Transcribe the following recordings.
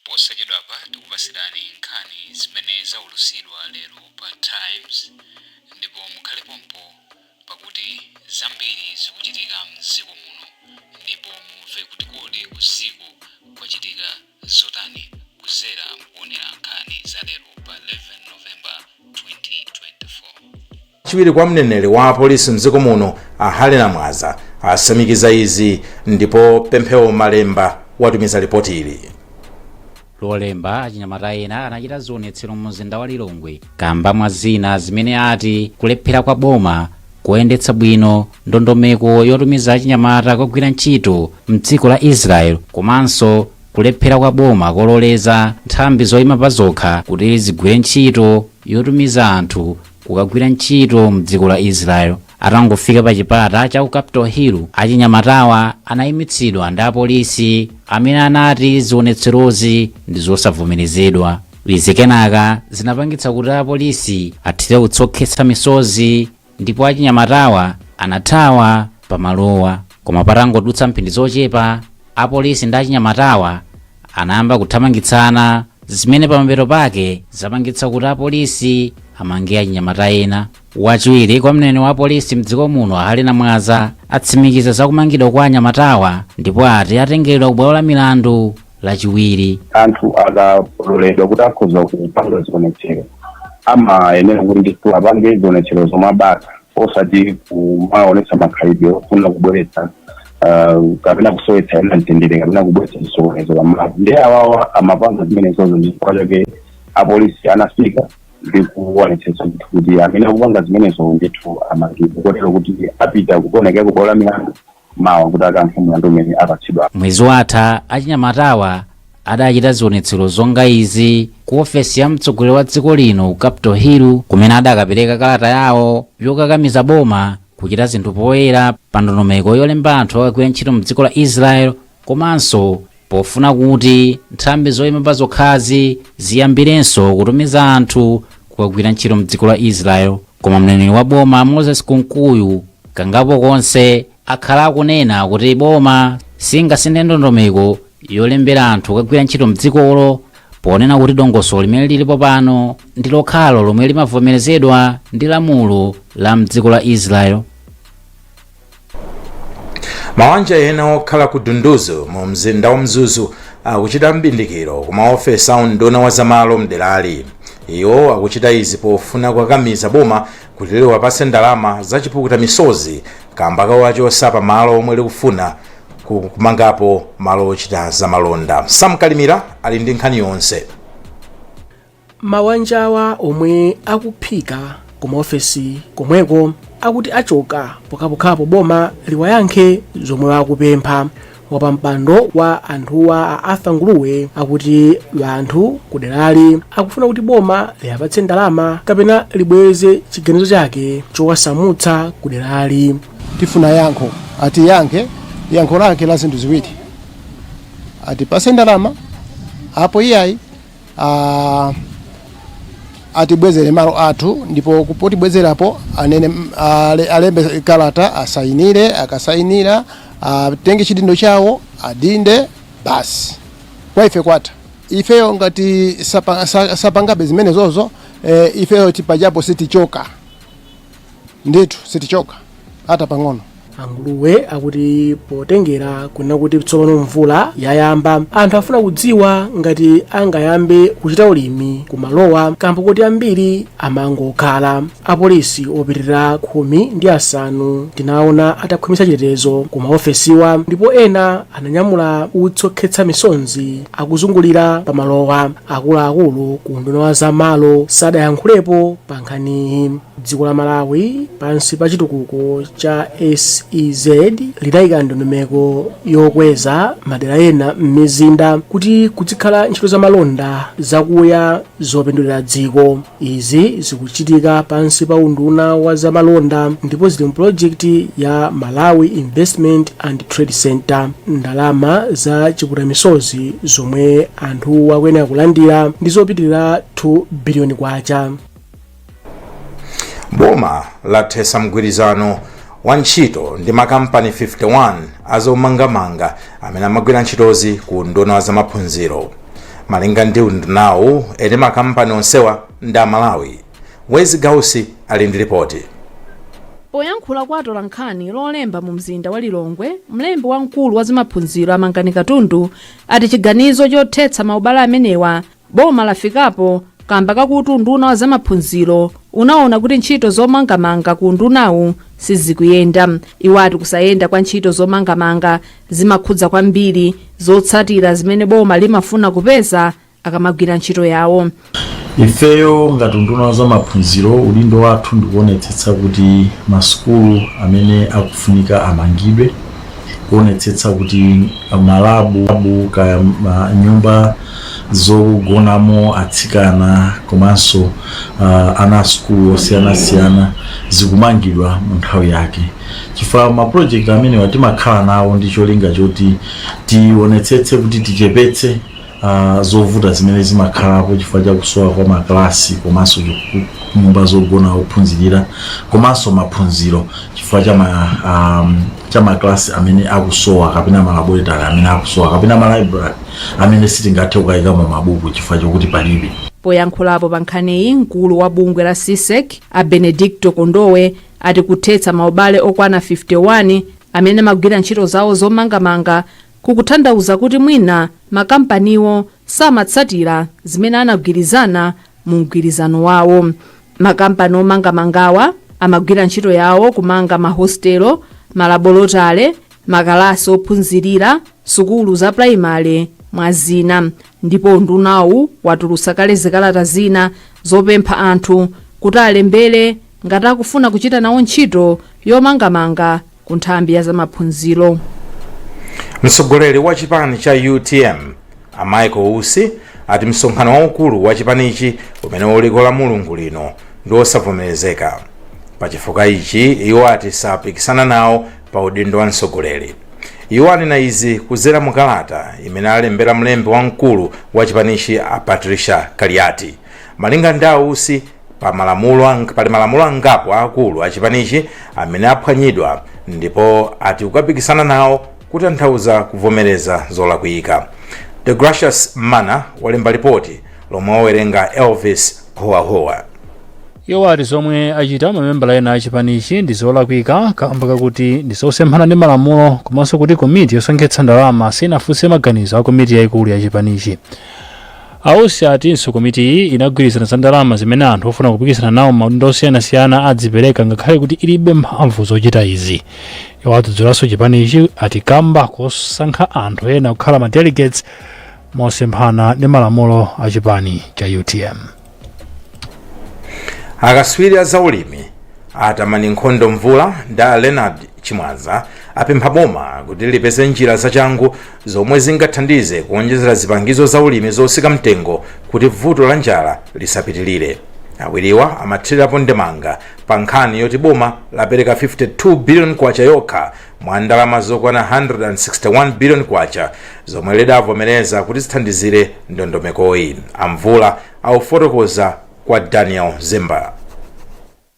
Posachedwapa tikupasirani nkhani zimene zaulutsidwa lero pa Times, ndipo mukhale pompo pakuti zambiri zikuchitika mdziko muno, ndipo mumve kuti kodi usiku kwachitika zotani kuzera mukuonera nkhani za lero pa 11 November 2024. Chiwiri kwa mneneri wa apolisi mdziko muno, a Harry Mwaza, asimikiza izi, ndipo Pemphero Malemba watumiza ripoti ili. Lolemba achinyamata ena anachita zionetsero mu mzinda wa Lilongwe kamba mwa zina zimene ati kulephera kwa boma kuyendetsa bwino ndondomeko yotumiza achinyamata kugwira ntchito mdziko la Israel, komanso kulephera kwa boma kololeza nthambi zoyima pa zokha kuti zigwire ntchito yotumiza anthu kukagwira ntchito mdziko la Israel. Atangofika pa chipata cha ku Capitol Hill, achinyamatawa anayimitsidwa ndi apolisi amene anati zionetserozi ndi zosavomerezedwa. Izi kenaka zinapangitsa kuti apolisi athire utsi misozi, ndipo achinyamatawa anathawa pamalowa. Koma patangodutsa mphindi zochepa, apolisi ndi achinyamatawa anayamba kuthamangitsana, zimene pamapeto pake zapangitsa kuti apolisi amange achinyamata ena. Wachiwiri kwa mneneri wa polisi mdziko muno, Harry Mwaza, atsimikiza zakumangidwa kwa anyamatawa ndipo ati atengedwa ku bwalo la milandu Lachiwiri. Anthu akaloledwa kuti akhoza kupanga zionetsero, amayenera kuti ndithu apange zionetsero zomwe abata, osati kumaonetsa makhalidwe ofuna kubweretsa kapena kusowetsa ena mtendere kapena kubweretsa chisokonezo pamalo. Ndiye awawa amapanga zimenezozo, chifukwa chake apolisi anafika ndi kuonetsetsa ndithu kuti amene akupanga zimenezo ndithu amangidwe, kotero kuti apita kuonekera ku bwalo la milandu mawa kuti akayankhe mlandu umene apatsidwa. Mwezi watha achinyamatawa adachita zionetsero zonga izi ku ofesi ya mtsogoleri wa dziko lino ku Capitol Hill, kumene adakapereka kalata yawo yokakamiza boma kuchita zinthu poyera pa ndondomeko yolemba anthu akagwira ntchito mdziko la Israel, komanso pofuna kuti nthambi zoyima pa zokhazi ziyambirenso kutumiza anthu kukagwira ntchito mdziko la Israel. Koma mneneri wa boma Moses Kunkuyu kangapo konse akhala akunena kuti boma singasinthe ndondomeko yolembera anthu kukagwira ntchito mdzikolo, ponena kuti dongosolo limene lilipo pano ndi lokhalo lomwe limavomerezedwa ndi lamulo la mdziko la Israel. Mawanja ena okhala ku Dunduzu mu mzinda wa Mzuzu akuchita mbindikiro ku maofesi a unduna wa zamalo mderali. Iwo akuchita izi pofuna kukakamiza boma kuti liwapatse ndalama zachipukuta misozi kamba kawachotsa pa malo omwe likufuna kumangapo malo ochita zamalonda. Samkalimira ali ndi nkhani yonse. Mawanjawa omwe akuphika ku maofesi komweko akuti achoka pokhapokhapo boma liwayankhe zomwe akupempha. Wapampando wa anthuwa, a Arthur Nguluwe, akuti anthu kuderali akufuna kuti boma liyapatse ndalama kapena libweze chiganizo chake chowasamutsa kuderali. Tifuna yankho, atiyankhe yankho lake la zinthu ziwiri: atipase ndalama, apo iyayi atibwezere malo athu, ndipo potibwezerapo anene alembe kalata, asayinire. Akasayinira, atenge chidindo chawo adinde basi. Kwa ife kwatha. Ifeyo ngati sapangabe zimenezozo, ifeyo tipajapo sitichoka ndithu, sitichoka hata pang'ono. Anguluwe akuti potengera kunena kuti tsopano mvula yayamba, anthu afuna kudziwa ngati angayambe kuchita ulimi kumalowa kamba kuti ambiri amangokhala. Apolisi opitirira 15 tinaona atakhwimitsa chitetezo ku maofesiwa, ndipo ena ananyamula utsi okhetsa misonzi akuzungulira pamalowa. Akuluakulu ku unduna wa zamalo sadayankhulepo pa nkhaniyi. Dziko la Malawi pansi pa chitukuko cha SEZ lidayika ndondomeko yokweza madera ena m'mizinda kuti kuzikhala ntchito zamalonda zakuya zopindulira dziko. Izi zikuchitika pansi pa unduna wa zamalonda ndipo zili mu project ya Malawi Investment and Trade Center. Ndalama za chiputamisozi zomwe anthu akuyenera kulandira ndi zopitirira 2 biliyoni kwacha. Boma lathetsa mgwirizano wa ntchito ndi makampani 51 azomangamanga amene amagwira ntchitozi ku unduna wa zamaphunziro. Malinga ndi undunawu, eni makampani onsewa ndi Amalawi. Wezi Gausi ali ndi ripoti. Poyankhula kwa atolankhani Lolemba mu mzinda wa Lilongwe, mlembi wamkulu wa zamaphunziro Amangani Katundu ati chiganizo chothetsa maubale amenewa boma lafikapo kamba kakuti unduna wa zamaphunziro unaona kuti ntchito zomangamanga ku undunawu sizikuyenda. Iwo ati kusayenda kwa ntchito zomangamanga zimakhudza kwambiri zotsatira zimene boma limafuna kupeza akamagwira ntchito yawo. Ifeyo ngati unduna wa zamaphunziro, udindo wathu ndikuonetsetsa kuti masukulu amene akufunika amangidwe, kuonetsetsa kuti malabu kaya nyumba zogonamo atsikana komanso ana asukulu osiyanasiyana zikumangidwa mu nthawi yake, chifukwa mapulojekiti amenewa timakhala nawo ndi cholinga choti tionetsetse kuti tichepetse zovuta zimene zimakhalapo chifukwa cha kusowa kwa maklasi komanso nyumba zogona ophunzirira komanso maphunziro chifukwa cha maklasi amene akusowa kapena malaboratory amene akusowa kapena malibrary amene sitingathe kukayikamo mabuku chifukwa chokuti palibe. Poyankhulapo pa nkhaniyi, mkulu wa bungwe la CSEC a Benedicto Kondowe ati kuthetsa maubale okwana 51 amene amagwira ntchito zawo zomangamanga kukutanthauza kuti mwina makampaniwo samatsatira zimene anagwirizana mu mgwirizano wawo. Makampani omangamangawa amagwira ntchito yawo kumanga mahostelo, malaboratory, makalasi ophunzirira, sukulu za purayimale mwa zina, ndipo undunawu watulutsa kale zikalata zina zopempha anthu kuti alembere ngati akufuna kuchita nawo ntchito yomangamanga ku nthambi ya zamaphunziro. Mtsogoleri wa chipani cha UTM a Michael Usi ati msonkhano waukulu wa chipanichi umene uliko la Mulungu lino ndi osavomerezeka. Pachifukwa ichi, iwo ati sapikisana nawo pa udindo wa mtsogoleri. Iwo anena izi kudzera mu kalata imene alembera mlembi wamkulu wa chipanichi a Patricia Kaliati. Malinga ndi a Usi, pali malamulo angapo akulu a chipanichi amene aphwanyidwa, ndipo ati kukapikisana nawo kutanthauza kuvomereza zolakwika. The Gracious Mana walemba ripoti lomwe wawerenga Elvis Howahowa. Iwo ati zomwe achita mamembala ena a chipanichi ndi zolakwika kamba kakuti ndi zosemphana ndi malamulo, komanso kuti komiti yosonkhetsa ndalama sinafunse maganizo a komiti yayikulu ya chipanichi. A Usi atinso komitiyi inagwirizana za ndalama zimene anthu ofuna kupikisana nawo maudindo osiyanasiyana adzipereka, ngakhale kuti ilibe mphamvu zochita izi. Iwo adzudzulanso chipanichi ati kamba kosankha anthu ena kukhala ma delegates mosemphana ndi malamulo a chipani cha UTM. Akaswiri a zaulimi Atamani Nkhondo Mvula ndi a Leonard Chimwaza apempha boma kuti lipeze njira zachangu zomwe zingathandize kuonjezera zipangizo za ulimi zosika mtengo kuti vuto la njala lisapitilire. Awiriwa amathirirapo ndemanga pa nkhani yoti boma lapereka 52 billion kwacha yokha mwa ndalama zokwana 161 billion kwacha zomwe lidavomereza kuti zithandizire ndondomekoyi. Amvula akufotokoza kwa Daniel Zimba.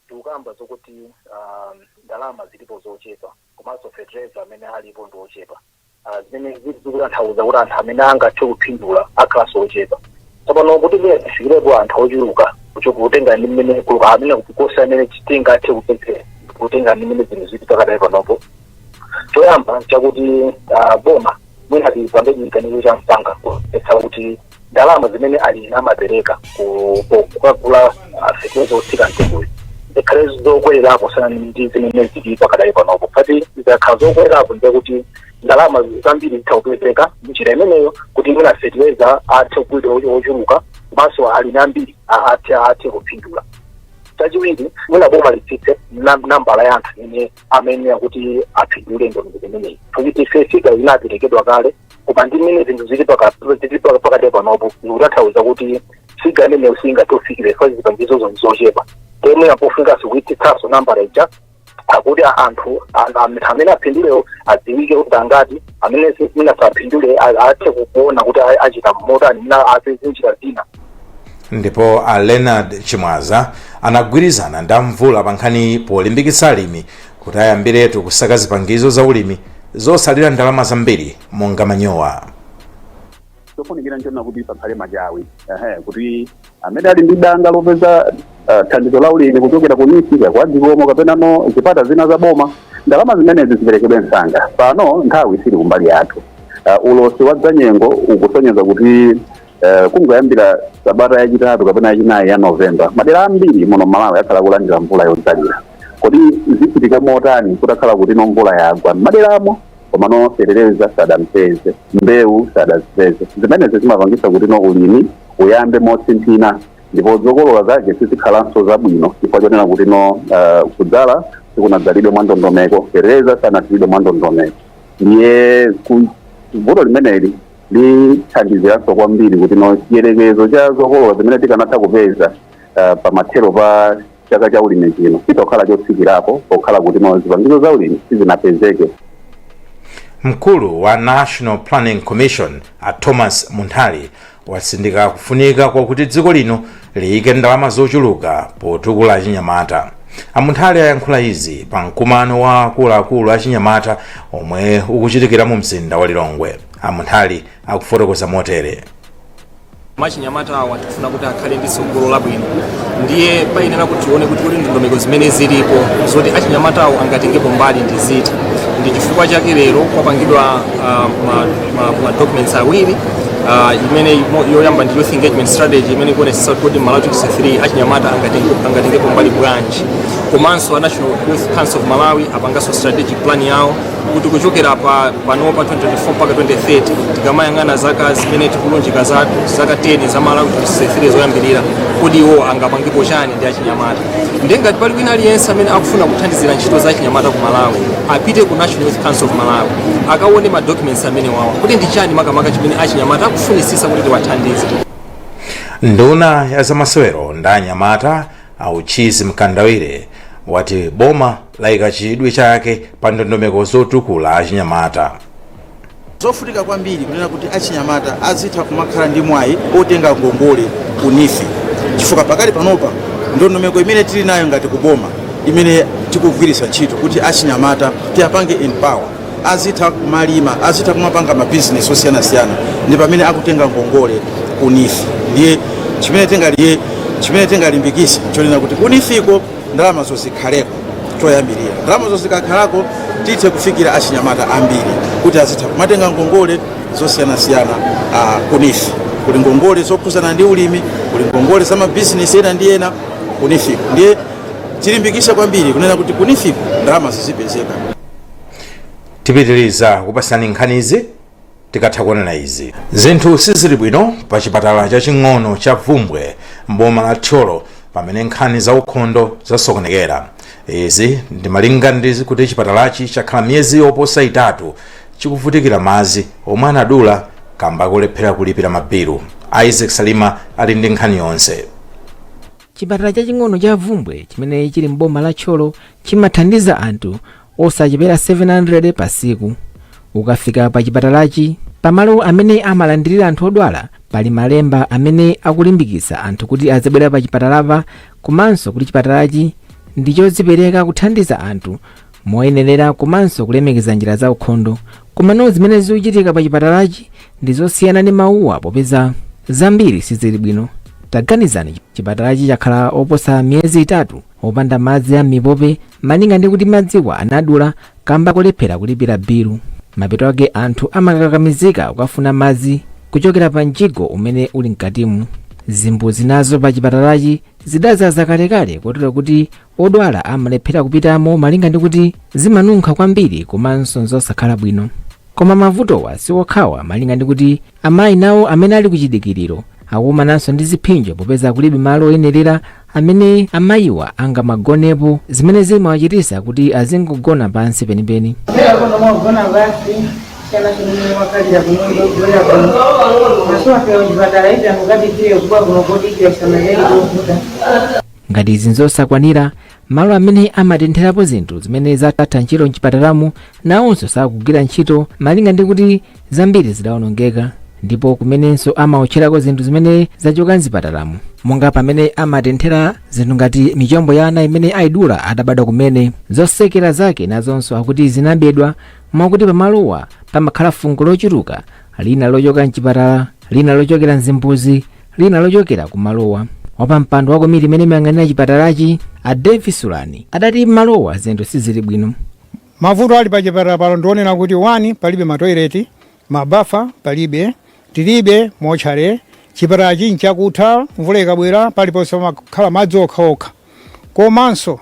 Tikukamba zokuti ndalama zilipo zochepa komanso fertilizer amene alipo ndi ochepa, zimene zili zikutanthauza kuti anthu amene angathe kupindula akhalanso ochepa. Tsopano kuti mwina tifikirepo anthu ochuluka kutenga ndi mmene amene kukosa amene tingathe kupezera kutenga ndi mmene zinthu zili pakadali panopo, choyamba chakuti boma mwina lipange chiganizo cha msanga kuonetsa kuti ndalama zimene alimi amapereka kukagula fertilizer otsika mtengoyo zikhale zokwererapo sana ndi zimene zili pakadali panopo. Pati zikakhala zokwererapo, ndiye kuti ndalama zambiri zitha kupezeka njira imeneyo kuti mwina fertilizer athe kugulidwa ochuluka komanso alimi ambiri athe kupindula. Chachiwiri, mwina boma litsitse nambala ya anthu amene amayenera kuti apindule ndondomeko imeneyi, kuti ife figure inaperekedwa kale, koma ndi mmene zinthu zili pakati panopo zikutanthauza kuti figure imeneyo singathe kufikira zipangizozo zochepa. Temwe pofunikaso kuitsitsanso nambala ija akuti anthu amene aphindulewo adziwike kuti angati, amene mwina saphindule athe kuona kuti achita motani, mwina apeze njira zina. Ndipo a Leonard Chimwaza anagwirizana ndi Amvula pa nkhani polimbikitsa alimi kuti ayambiretu kusaka zipangizo za ulimi zosalira ndalama zambiri monga manyowa. Chofunikira nchona kuti pakhale machawi, ehe, kuti amene ali ndi danga lopeza thandizo la ulimi kuchokera ku NEEF, kwa dzikomo kapena no zipata zina za boma, ndalama zimenezi ziperekedwe msanga. Pano nthawi sili kumbali yathu. Ulosi wa dzanyengo ukusonyeza kuti kungoyambira sabata yachitatu kapena yachinayi ya Novemba, madera ambiri muno Malawi akhala kulandira mvula yodzalira. Kodi zichitika motani kutakhala kuti no mvula yagwa maderamo komano fetereza sadampeze, mbewu sadazipeze? Zimenezi zimapangisa kuti no ulimi uyambe motsimphina ndipo zokolola zake sizikhalanso zabwino, chifukwa chonena kuti no kudzala sikunadzalidwe mwa ndondomeko, fetereza sanathiridwe mwa ndondomeko. Ndiye vuto limeneli lithandiziranso kwambiri kuti no chiyerekezo cha zokolola zimene tikanatha kupeza pamathero pa chaka cha ulimi chino chitokhala chotsikirapo, pokhala kuti no zipangizo za ulimi sizinapezeke. Mkulu wa National Planning Commission a Thomas Munthali watsindika kufunika kwakuti dziko lino liyike ndalama zochuluka potukula achinyamata. Amunthali ayankhula izi pa mkumano wa akuluakulu achinyamata omwe ukuchitikira mu mzinda wa Lilongwe. Amunthali akufotokoza motere. Achinyamata awa tikufuna kuti akhale ndi tsogolo labwino, ndiye payenera kuti tione kuti kuli ndondomeko zimene zilipo zoti achinyamata awo angatengepo mbali ndi ziti. Ndi chifukwa chake lero kwapangidwa ma documents awiri, imene yoyamba ndi youth engagement strategy imene ikuonetsetsa kuti Malawi 2063 achinyamata angatengepo mbali bwanji, komanso a National Youth Council of Malawi apanganso strategic plan yawo kuti kuchokera pa panopa 2024 mpaka 2030, tikamayang'ana zaka zimene tikulunjika za zaka 10 za Malawi 2063 zoyambirira, kodi iwo angapangepo chani ndi achinyamata? Ndiye ngati pali wina aliyense amene akufuna kuthandizira ntchito za achinyamata ku Malawi, apite ku National Youth Council of Malawi akaone ma documents amene wawa, kuti ndi chani makamaka chimene achinyamata akufunisisa kuti tiwathandize. Nduna ya zamasewero ndi anyamata a Uchizi Mkandawire wati boma layika chidwi chake pa ndondomeko zotukula achinyamata. Zofunika kwambiri kunena kuti achinyamata azitha kumakhala ndi mwayi otenga ngongole ku NEEF, chifukwa pakali panopa ndondomeko imene tili nayo ngati kuboma imene tikugwiritsa ntchito kuti achinyamata tiyapange empower, azitha kumalima, azitha kumapanga mabizinesi osiyanasiyana, ndi pamene akutenga ngongole ku NEEF. Ndiye chimene tingalimbikise chonena kuti ku NEEF-ko ndalama zozikhaleko choyambirira, ndalama zozikakhalako tithe kufikira achinyamata ambiri kuti azitha kumatenga ngongole zosiyanasiyana ku NEEF. Kuli ngongole zokhuzana ndi ulimi, kuli ngongole za mabizinesi ena ndi ena ku NEEF-ko. Ndiye tilimbikise kwambiri kunena kuti ku NEEF-ko ndalama zizipezeka. Tipitiriza kupasani nkhanizi tikatha kuonana izi. Zinthu sizili bwino pa chipatala chaching'ono cha Vumbwe mboma la Thyolo pamene nkhani za ukhondo zasokonekera. Izi ndi malinga ndi kuti chipatalachi chakhala miyezi yoposa 3 chikuvutikira madzi omwe anadula kamba kulephera kulipira mabilu. Isaac Salima ali ndi nkhani yonse. Chipatala chaching'ono cha Vumbwe chimene chili mboma la Thyolo chimathandiza anthu osachepera 700 pa siku. Ukafika pa chipatalachi, pamalo amene amalandirira anthu odwala pali malemba amene akulimbikitsa anthu kuti azibwera pa chipatalapa, komanso kuti chipatalachi ndi chodzipereka kuthandiza anthu moyenerera komanso kulemekeza njira za ukhondo. Komano zimene zikuchitika pa chipatalachi ndi zosiyana ndi mawuwa, popeza zambiri sizili bwino. Taganizani, chipatalachi chakhala oposa miyezi 3 opanda madzi a m'mipope, malinga ndi kuti madziwa anadula kamba kulephera kulipira bilu. Mapeto ake anthu amakakamizika kukafuna madzi kuchokera pa mjigo umene uli mkatimu. Zimbudzi nazo pa chipatalachi zidazaza kalekale, kotero kuti odwala amalephera kupitamo malinga ndi kuti zimanunkha kwambiri komanso nzosakhala bwino. Koma mavutowa si okhawa, malinga ndi kuti amayi nawo amene ali kuchidikiriro akukumananso ndi ziphinjo, popeza kulibe malo oyenerera amene amayiwa angamagonepo, zimene zimawachitisa kuti azingogona pansi penipeni. Kugona pansi chana chimene wakalira kunyumba kugona kuno masuwafika kuchipatala iti angukadikire kuba kuno kodikira samaleli kovuta. Ngati izi nzosakwanira, malo amene amatentherapo zinthu zimene zatha ntchito mchipatalamu nawonso sakugwira ntchito, malinga ndi kuti zambiri zidawonongeka, ndipo kumenenso amaotcherako zinthu zimene zachoka mzipatalamu, monga pamene amatenthera zinthu ngati michombo ya ana imene ayidula atabadwa kumene, zosekera zake nazonso akuti zinabedwa, mwakuti pamalowa pamakhala fungo lochuluka lina lochoka mchipatala. Lina lochokera mzimbuzi, lina lochokera kumalowa. Wapampando wa komiti imene imayang'anira chipatalachi, a Davis Sulani, adati malowa zinthu sizili bwino. Mavuto ali pachipatala pano ndionena kuti 1, palibe matoileti, mabafa palibe, tilibe mortuary. Chipatala chinchakutha, mvula ikabwera paliponse pamakhala madzi okhaokha. Komanso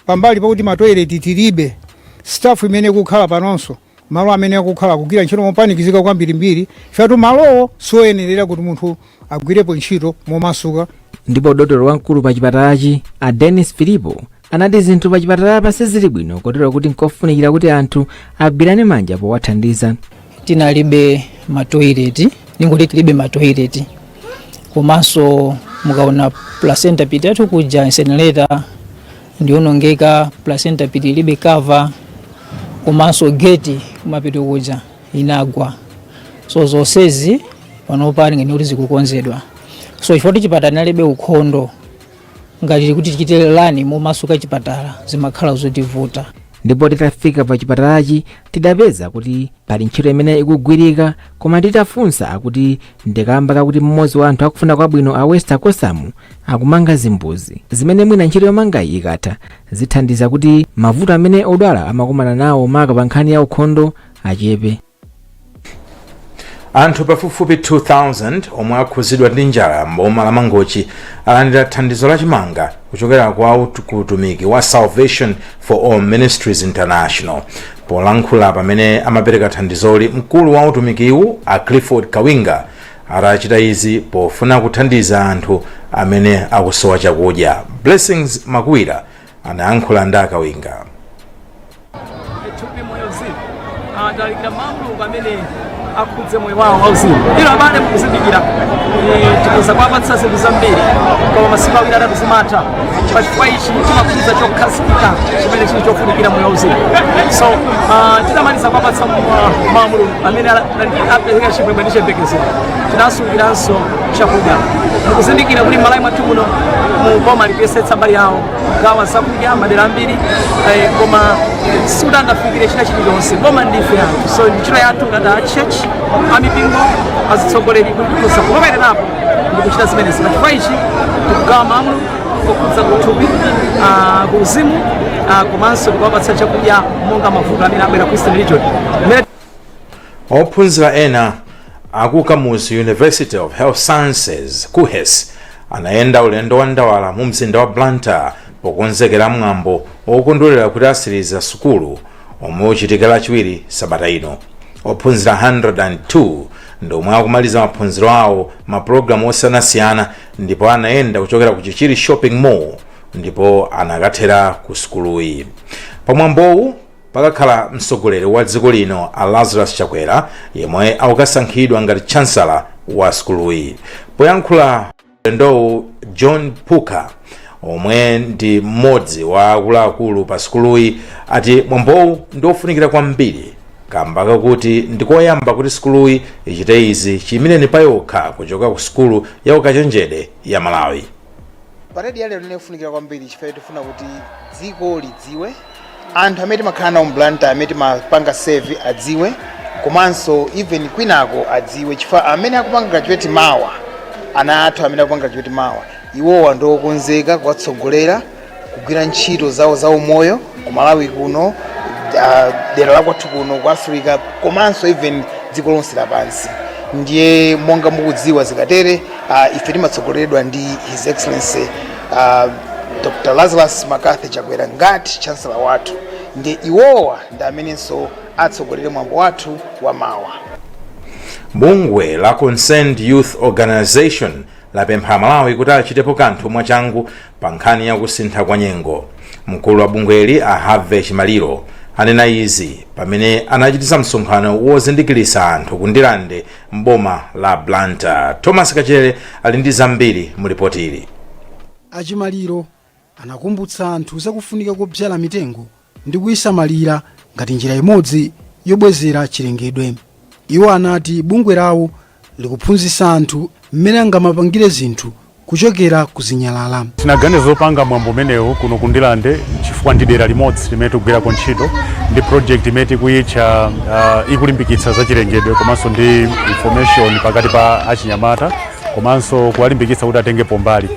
pambali pakuti matoileti tilibe, staff imene ikukhala panonso, malo amene akukhala kugwira ntchito mopanikizika kwambirimbiri, chifukwa malowo sioyenerera kuti munthu agwirepo ntchito momasuka. Ndipo dotolo wamkulu pa chipatalachi, a Dennis Filipo, anati zinthu pa chipatalapa sizili bwino, kotero kuti nkofunikira kuti anthu agwirane manja powathandiza. Tinalibe matoileti, ningoti tilibe matoileti. Komanso mukaona placenta pit yathu kuja, incinerator ndionongeka, placenta pit ilibe cover, komanso gate kumapito kuja inagwa. So zonsezi panopa ngeni kuti zikukonzedwa. So chifukwa chipatala inalibe ukhondo, ngati kuti tichite run momasuka chipatala, zimakhala zotivuta. Ndipo titafika pa chipatalachi tidapeza kuti pali ntchito imene ikugwirika, koma titafunsa akuti ndikamba kakuti mmodzi wa anthu akufuna kwabwino, a Wester Kosamu, akumanga zimbuzi zimene mwina ntchito yomangayi ikatha zithandiza kuti mavuto amene odwala amakumana nawo, maka pa nkhani ya ukhondo, achepe. Anthu pafupifupi 2000 omwe akhuzidwa ndi njala m'boma la Mangochi alandira thandizo la chimanga kuchokera kwa utumiki wa Salvation for All Ministries International. Polankhula pamene amapereka thandizoli, mkulu wa utumikiwu, a Clifford Kawinga, atachita izi pofuna kuthandiza anthu amene akusowa chakudya. Blessings Makwira anayankhula ndi Akawinga. Thupi, moyo, uzimu. Talalikira mawu Mulungu amene akhudze moyo wawo wauzimu. Ilo abale, mukuzindikira, tikuza kuwapatsa zinthu zambiri, koma masiku 2, 3 zimatha. Pachifukwa ichi timakhudza chokhazikika chimene chili chofunikira, moyo wauzimu. So titamaliza kuwapatsa mawu Mulungu amene apereka chimwemwe ndi chiyembekezero, tinasungiranso chakudya. Mukuzindikira kuti m'Malawi mwathu muno mu boma likuyesetsa mbali yawo kugawa zakudya madera ambiri, koma sikuti angafikire china chilichonse. Boma ndife anthu, so ndi ntchito yathu ngati a church, amipingo, azitsogoleri, kuti tikhoza kulowererapo ndi kuchita zimenezi. Pachifukwa ichi tikugawa mawu okhudza kuthupi, ku uzimu, komanso tikuwapatsa chakudya monga mavuto amene abwera ku Eastern Region. Mmene Ophunzira ena aku Kamuzu University of Health Sciences, KUHeS, anayenda ulendo wa ndawala mu mzinda wa Blantyre pokonzekera mwambo wokondwerera kuti asiriza sukulu omwe uchitika Lachiwiri sabata ino. Ophunzira 102 ndi omwe akumaliza maphunziro awo mapulogalamu osiyanasiyana, ndipo anayenda kuchokera ku Chichiri Shopping Mall ndipo anakathera ku sukuluyi. Pamwambowu pakakhala mtsogoleri wa dziko lino, a Lazarus Chakwera, yemwe akukasankhidwa ngati chancellor wa sukuluyi. Poyankhula ulendowu, John Puka, omwe ndi mmodzi wa akuluakulu pa sukuluyi, ati mwambowu ndi ofunikira kwambiri kamba kakuti ndikoyamba kuti sukuluyi ichite izi chiyimireni payokha kuchoka ku sukulu ya ukachenjede ya Malawi. Parade ya lero inofunikira kwambiri chifukwa tifuna kuti dziko lidziwe, anthu amene timakhala nawo mBlantyre, amene timapanga serve adziwe, komanso even kwinako adziwe, chifukwa amene akupanga graduate mawa, ana athu amene akupanga graduate mawa, iwowa ndiokonzeka kuwatsogolera kugwira ntchito zawo za umoyo ku Malawi kuno, dera la kwathu kuno ku Africa, komanso even dziko lonse lapansi. Ndiye monga mukudziwa, zikatere ife timatsogoleredwa ndi His Excellency Dr Lazarus McCarthy Chakwera ngati chancellor wathu. Ndiye iwowa ndi amenenso atsogolere mwambo wathu wa mawa. Bungwe la Concerned Youth Organization lapempha Malawi kuti achitepo kanthu mwachangu pa nkhani ya kusintha kwa nyengo. Mkulu wa bungweli, a Harvey Chimaliro, anena izi pamene anachititsa msonkhano wozindikirisa anthu ku Ndilande mboma la Blantyre. Thomas Kachere ali ndi zambiri mu ripoti ili. Achimaliro anakumbutsa anthu zakufunika kobyala mitengo ndi kuyisamalira ngati njira imodzi yobwezera chilengedwe. Iwo anati bungwe lawo likuphunzitsa anthu mmene angamapangire zinthu. Kuchokera ku zinyalala. Tinaganiza zopanga mwambo umenewu kuno ku Ndirande chifukwa ndi dera limodzi limene tikugwirako ntchito ndi project imene tikuyitcha ikulimbikitsa zachilengedwe komanso ndi information pakati pa achinyamata komanso kuwalimbikitsa kuti atengepo mbali.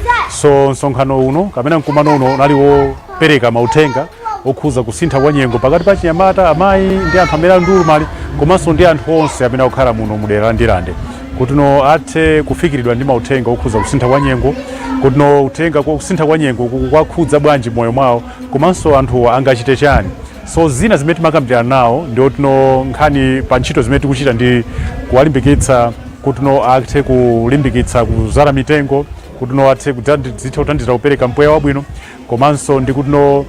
So msonkhano uno kapena mkumano uno unali wopereka mauthenga okhuza kusintha kwa nyengo pakati pa achinyamata, amayi ndi anthu amene ali ndi ulumali komanso ndi anthu onse amene akukhala muno mu dera la Ndirande, kuti no athe kufikiridwa ndi mauthenga okhuza kusintha kwa nyengo, kuti no uthenga kwa kusintha kwa nyengo kukakhudza bwanji moyo mwawo komanso anthuwa angachite chani. So zina zimene timakambirana nawo ndi otino nkhani pa ntchito zimene tikuchita ndi kuwalimbikitsa kuti no athe kulimbikitsa kuzala mitengo, kuti no athe zithe kuthandiza kupereka mpweya wabwino, komanso ndi kuti no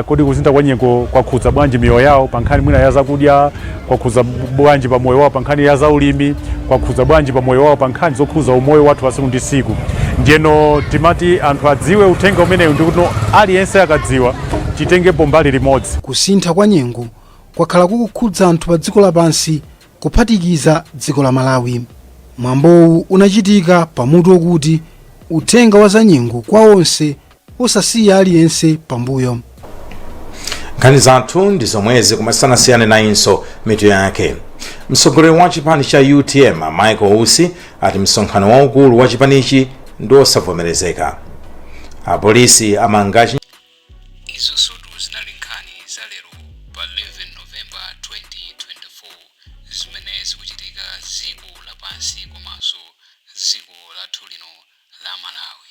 kodi kusintha kwa nyengo kwakhudza bwanji miyoyo yawo pa nkhani mwina ya zakudya, kwakhudza bwanji pa moyo wawo pa nkhani ya zaulimi, kwakhudza bwanji pa moyo wawo pa nkhani zokhudza umoyo wathu wa tsiku ndi tsiku. Ndiyeno timati anthu adziwe uthenga umenewu ndi kuti no aliyense akadziwa titengepo mbali limodzi. Kusintha kwa nyengo kwakhala kukukhudza anthu pa dziko lapansi, kuphatikiza dziko la Malawi. Mwambowu unachitika pamutu wokuti uthenga wa zanyengo kwa onse, osasiya aliyense pambuyo. Nkhani zathu ndi zomwezi, koma tisanasiyane nayinso mitu yake. Mtsogoleri wa chipani cha UTM Michael Usi ati msonkhano waukulu wa chipanichi ndi osavomerezeka. Apolisi amanga Izonsotu zinali nkhani za lero pa 11 Novemba 2024, zimene zikuchitika dziko lapansi komanso dziko lathu lino la Malawi.